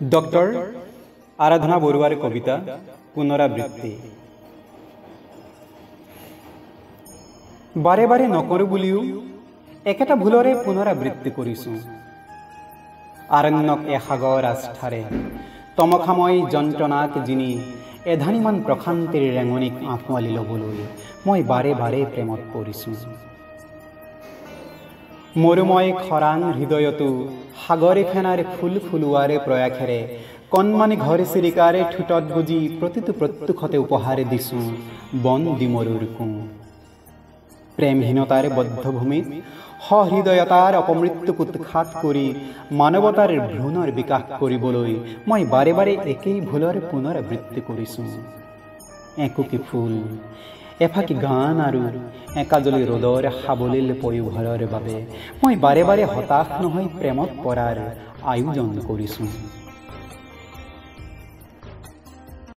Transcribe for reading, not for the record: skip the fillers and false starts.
Doctor আৰাধনা বৰুৱাৰ কবিতা পুনৰাবৃত্তি। বাৰে বাৰে নকৰোঁ বুলিও একেটা ভুলৰে পুনৰাবৃত্তি কৰিছোঁ। আৰণ্যক এসাগৰ আস্থাৰে তমসাময় যন্ত্ৰণাক জিনি এধানিমান প্ৰশান্তিৰ ৰেঙনিক আঁকোৱালি ল'বলৈ মই বাৰে বাৰে প্ৰেমত পৰিছোঁ। মৰুময় খৰাং হৃদয়তো সাগৰে ফেনাৰ ফুল ফুলোৱাৰে প্ৰয়াসেৰে কণমানি ঘৰ চিৰিকাৰে ঠোঁটত গুজি প্ৰতিটো প্ৰত্যুষতে উপহাৰ দিছোঁ বন ডিমৰুৰ কোঁ। প্ৰেমহীনতাৰ বদ্ধভূমিত সহৃদয়তাৰ অপমৃত্যুক উৎখাত কৰি মানৱতাৰ ভ্ৰূণৰ বিকাশ কৰিবলৈ মই বাৰে বাৰে একেই ভুলৰ পুনৰাবৃত্তি কৰিছোঁ। একুকি ফুল, এফাকি গান আৰু একাজলি ৰ'দৰ সাৱলীল পয়োভৰৰ বাবে মই বাৰে বাৰে হতাশ নহৈ প্ৰেমত পৰাৰ আয়োজন কৰিছোঁ।